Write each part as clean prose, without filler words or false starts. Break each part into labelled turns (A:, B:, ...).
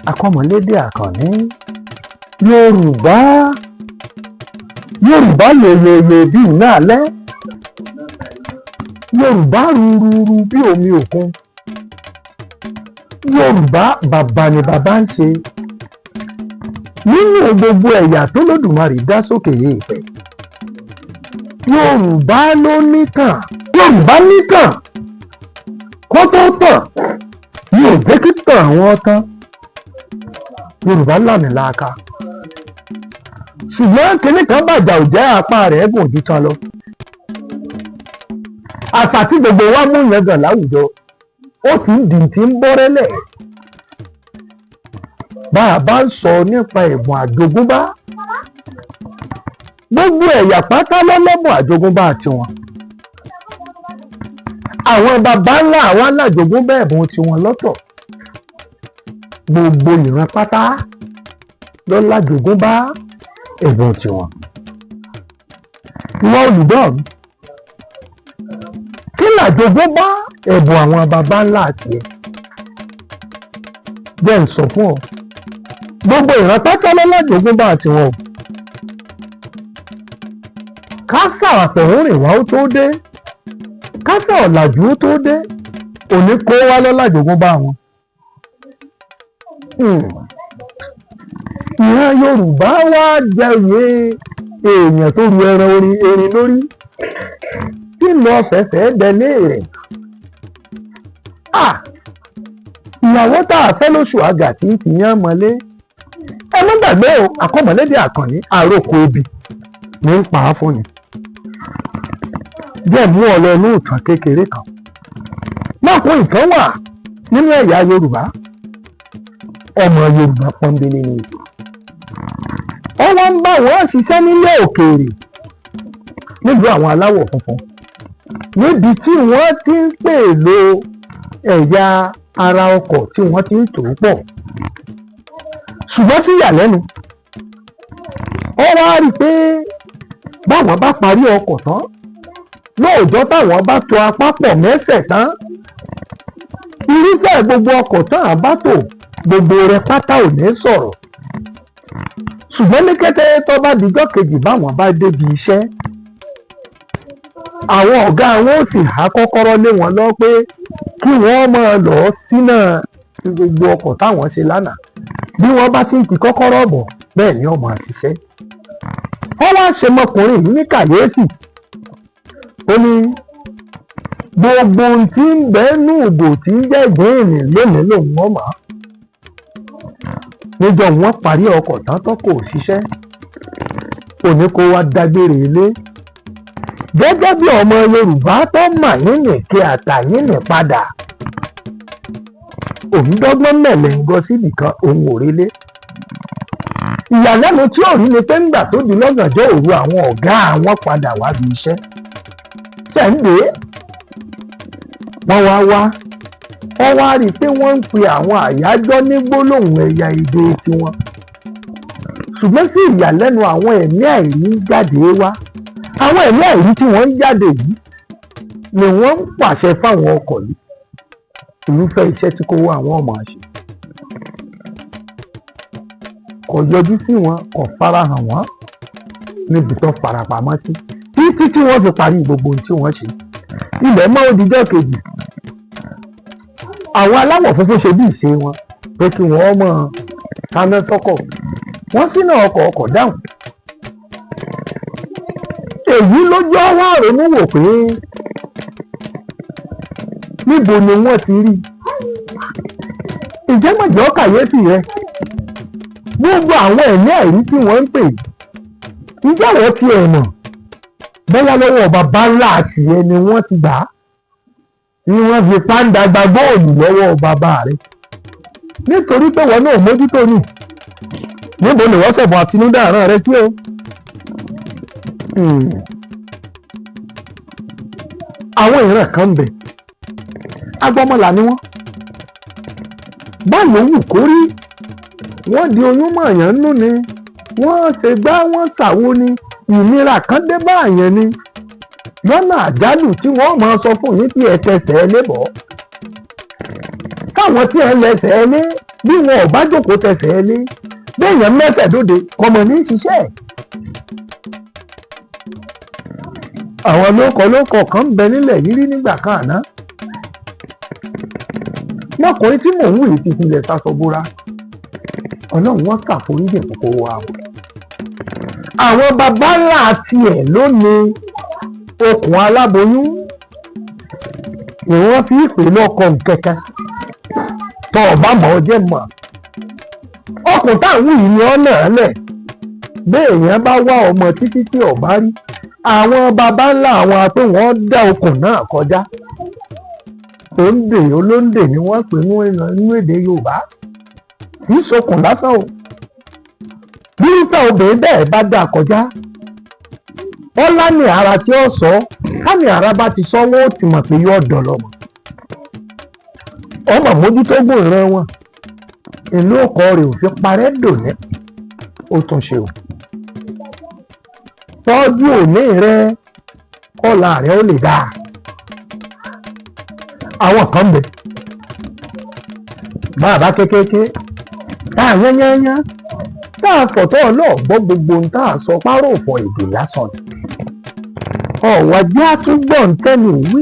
A: Akọ́mọlédè Àkànní. Yorùbá, Yorùbá yòyòyò bí iná alẹ́, Yorùbá rúrúrú bí omi òkun. Yorùbá, bàbá ni bàbá ń ṣe nínú gbogbo ẹ̀yà tó lódùmarè dá sókè èèpẹ̀. Yorùbá ló nítàn, Yorùbá nítàn kó tó tàn ní ò jẹ́ kí tàn àwọn tán. Yorùbá làmìlàaka, ṣùgbọ́n kinní kan bàjá ò jẹ́ apá rẹ̀ gùn ju tán lọ. Àṣà tí gbogbo wa mú yangàn láwùjọ, ó ti ń dì tí ń bọ́rẹ́lẹ̀. Bá a bá ń sọ nípa ẹ̀bùn àjogúnbá, gbogbo ẹ̀yà pátá lọ́lọ́bùn àjogúnbá tiwọn. Àwọn baba ńlá àwọn alájogúnbá ẹ̀bùn tiwọn lọ́tọ̀. Gbogbo ìran pátá lọ́lájogúnbá ẹ̀bùn tiwọn. Ìwọ olùgbọ́ mi, kí làjogúnbá ẹ̀bùn àwọn baba ńlá tiẹ̀? Jẹ́ ń sọ fún ọ, gbogbo ìran pátá lọ́lájogúnbá tiwọn o. Kásà àtọ̀húnrìnwá ó tó dé, kásà ọ̀làjú ó tó dé, òní kó wá lọ́lájogúnbá wọn. Ìran Yorùbá wá jẹyè èèyàn tó ru ẹran orin erin lórí tí lọ fẹ̀fẹ̀ dẹlé rẹ̀. Ìyàwó tá a fẹ́ lóṣù àgà tí ń fi yán mọ́lé. Ẹ má gbàgbé o, Àkọ́mọlédè Àkànní, àròkọ obì ní ń pa á fún ni. Jẹ́ mú ọ lọ ní ìtàn kékeré kan. Mákun ìtàn wà nínú ẹ̀yà Yorùbá. Ọmọ Yorùbá pọ́nbélé ní ìṣe. Wọ́n wá ń bá wọn ṣiṣẹ́ nílé òkèèrè nílùú àwọn aláwọ̀ funfun, níbi tí wọ́n ti ń pèlò ẹ̀yà ara ọkọ̀ tí wọ́n ti ń tò ó pọ̀. Ṣùgbọ́n sí ìyàlẹ́nu, ó wá rí i pé báwọn bá parí ọkọ̀ tán lóòjọ́, táwọn bá tò apá pọ̀ mẹ́sẹ̀ tán, irúfẹ́ gbogbo ọkọ̀ tán àbá tò, gbogbo rẹ̀ pátá ò ní sọ̀rọ̀. Ṣùgbọ́n ní kété tó bá dijọ́ kejì, báwọn bá débi iṣẹ́, àwọn ọ̀gá wọn ò sì há kọ́kọ́rọ́ lé wọn lọ pé kí wọ́n máa lọ sínà gbogbo ọkọ̀ táwọn ṣe lánàá. Bí wọ́n bá ti ń ti kọ́kọ́rọ́ bọ̀, bẹ́ẹ̀ ni ó máa ṣiṣẹ́. Wọ́n wá ṣe mọkùnrin yìí ní kàyéfì. Ó ní gbogbo ohun tí ń bẹ nú ìgò tí ń jẹ́ ìgbín lónìí lòun ọmọ níjọ́ wọ́n parí ọkọ̀ tán tó kò ṣiṣẹ́. Òní kó wá dágbére ilé gẹ́gẹ́ bí ọmọ Yorùbá tó mà yín kí àtàyìnì padà. Òun dọ́gbọ́n mẹ̀lẹ̀ ń gọ síbì kan, òun ò relé. Ìyàlẹ́nu tí ò rí ni pé ńgbà tó di lọ́gànjọ́ òru, àwọn ọ̀gá àwọn padà wá bí iṣẹ́ ṣẹ̀ǹdé. Wọ́n wá wá, wọ́n wá rí i pé wọ́n ń pe àwọn àyájọ́ ní gbólóhùn ẹ̀yà èdè tiwọn. Ṣùgbọ́n sí ìyàlẹ́nu, àwọn ẹ̀mí àìrí ń jáde wá. Àwọn ẹ̀mí àìrí tí wọ́n ń jáde yìí ni wọ́n ń pàṣẹ fáwọn ọkọ̀ yìí irúfẹ́ iṣẹ́ tí kò wá àwọn ọmọ ṣe. Kò yọjú sí wọn, kò farahàn wọ́n níbi tó farapamọ́ sí títí tí wọ́n fi parí gbogbo ohun tí wọ́n ṣe. Ilẹ̀ mọ́, ó dijọ́ kejì. Àwọn aláwọ̀ funfun ṣe bí ìṣe wọn pé kí wọ́n mọ̀ sáná sọ́kọ̀. Wọ́n sínú ọkọ̀, ọkọ̀ dáhùn. Èyí ló jọ wá ronú wò pé níbo ni wọ́n ti rí ìjẹ́mọ̀jọ́ kàyéfì rẹ, gbogbo àwọn ẹ̀mí àìrí tí wọ́n ń pè. Ǹjẹ́ wọ́n ti ẹ̀ mọ̀ bóyá lọ́wọ́ bàbá ńlá àtìyẹ ni wọ́n ti gbà á, tí wọ́n fi pàǹdà gba góòlù lọ́wọ́ bàbá rẹ̀, nítorí pé wọn náà mójútó ni? Níbo ni wọ́n sọ̀bọ̀ àtinúdá àrán rẹ tí o? Àwọn ìran kan ń bẹ, agbọ́mọlà ni wọ́n. Báwo wù kó rí, wọ́n di oyún mọ̀ọ́yàn nú ni, wọ́n ṣe gbá, wọ́n ṣàwo ni, ìnira kan dé bá àyàn ni lọ́nà àjálù tí wọ́n máa sọ fún yín tí ẹ tẹsẹ̀ ẹ lébọ̀ káwọn tí ẹ lẹ́sẹ̀ ẹ lé. Bí wọn ò bá jókòó tẹsẹ̀ ẹ lé, béèyàn mẹ́fẹ̀ẹ́ dóde kọmọ ní ṣiṣẹ́. Àwọn lóko lóko kan ń bẹ nílẹ̀ yìí rí nígbà kan àná. Lọkùnrin tí mò ń wù yìí ti filẹ̀ sasọ bóra. Ọlọ́run wọn ṣàforíjì kókó wa o. Àwọn baba ńlá tiẹ̀ ló ní okùn aláboyún ni wọ́n fi pè lọ́kọ̀ nkẹ́kẹ́. Tọ́ ọ bá mọ̀ ọ́ jẹ́ mọ̀. Ọkùn táwọn yìí ni ọ́ náà lẹ̀. Béèyàn bá wá ọmọ títí tí ò bá rí, àwọn baba ńlá àwọn pé wọ́n dá okùn náà kọjá. Òǹdè olóǹdè ni wọ́n pè nínú èdè Yorùbá. Kì í sokùn lásán o. Bírúfẹ́ obìnrin bẹ́ẹ̀ bá dá kọjá, ó lámì ara tí ó sọ, kámi ara bá ti sọ, wọ́n ó ti mọ̀ pé yóò dọ̀lọ́mọ. Ọmọ mójútó gùn ìran wọn. Ìlú ọkọ rẹ̀ ò fi parẹ́ dòní. Ó tún ṣe o. Tọ́jú òní rẹ kọ́la rẹ ó lè dáa. Àwọn kan bẹ. Bàbá kékeré tá a yányányá tá a fọ̀tọ́ ọlọ́ọ̀gbọ́ gbogbo ohun tá a sọ páròfọ̀ èdè lásán ni. Ọ̀wá jẹ́ àtúgbọ̀ ń tẹ́nu wí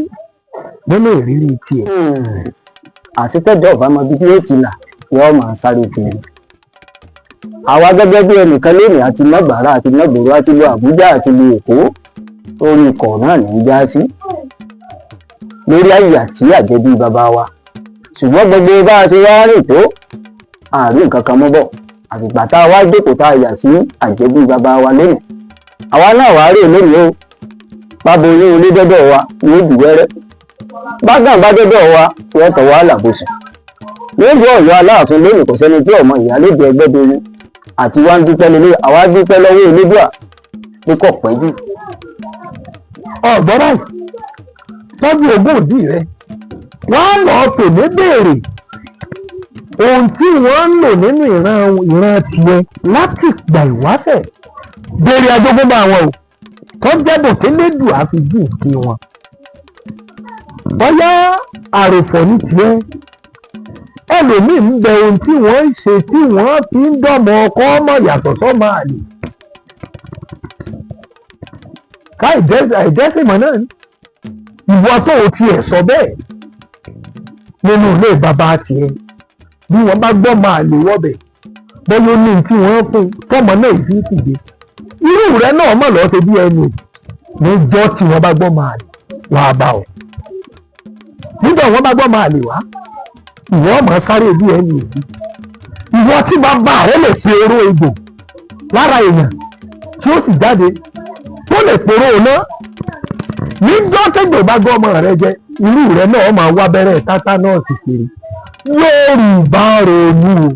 A: nínú ìrírí tiẹ̀.
B: Àṣetẹ́jọ́ ọ̀bá mọ ibi tí yóò ti là, yóò máa sáré kiri. Àwa gẹ́gẹ́ bí ẹnìkan lónìí àti mọ́gbàrá àti mọ́gbòrò àti lu Àbújá àti lu Èkó, orí ikọ̀ náà ní í já sí lórí àyà tí àjẹbí bàbá wa. Ṣùgbọ́n gbogbo bá a ṣe wá rìn tó, àárín nǹkan kan mọ́ bọ̀ àfìgbà tá a wá jókòó tá a yà sí àjẹbí bàbá wa lónìí. Àwa náà wàá rè lónìí o. Bábo oyún ilé dọ́dọ̀ wa ní ó dùwẹ́rẹ́, bágàn bá dọ́dọ̀ wa wọ́n tọ̀ wá làbòsùn. Nílùú Ọ̀yọ́ Aláàfin lónìí, kò sẹ́ni tí ọmọ ìyálóde Ẹgbẹ́doyin àti wá ń dúpẹ́ lélẹ̀. Àwa dúpẹ́ lọ́wọ́ Elédùà pé kò pẹ́ jù.
A: Ọ̀gbọ́n báyìí, tọ́jú ogún òdì rẹ, wọ́n á lọ tòní béèrè ohun tí wọ́n ń lò nínú ìran ìran tiẹ̀ láti gbà ìwáṣẹ̀. Béèrè àjogúnbá wọn o, tó jẹ́bùn tí Elédùà fi jù kí wọn. Bóyá àròfọ̀ ní tiẹ̀, ẹlòmíì ń bẹ ohun tí wọ́n ń ṣe tí wọ́n fi ń dọ́mọ ọkọ ọmọ yàtọ̀ sọ́mọ àlè. Ká ìdẹ́sìmọ̀ náà ni ìwọ tó o tiẹ̀ sọ bẹ́ẹ̀ nínú ilé bàbá tiẹ̀, bí wọ́n bá gbọ́ máa lè wọ́bẹ̀, bóyá ó ní tí wọ́n fún tọmọ náà ìfi fìdí irú rẹ náà mọ̀ lọ́ọ́ ṣe bí ẹni níjọ́ tí wọ́n bá gbọ́ máa lè wá bá ọ. Níjọ́ wọ́n bá gbọ́ máa lè wá, ìwọ ọmọ sáré bí ẹni èyí. Ìwọ tí bàbá rẹ lè fi oró egbò lára èèyàn tí ó sì jáde tó lè poró iná, níjọ́ tẹ́jọ́ bá gbọ́ ọmọ rẹ jẹ, irú rẹ náà máa wá bẹ́rẹ̀ tátánọ́ọ̀sì kiri. Yorùbá ronú o.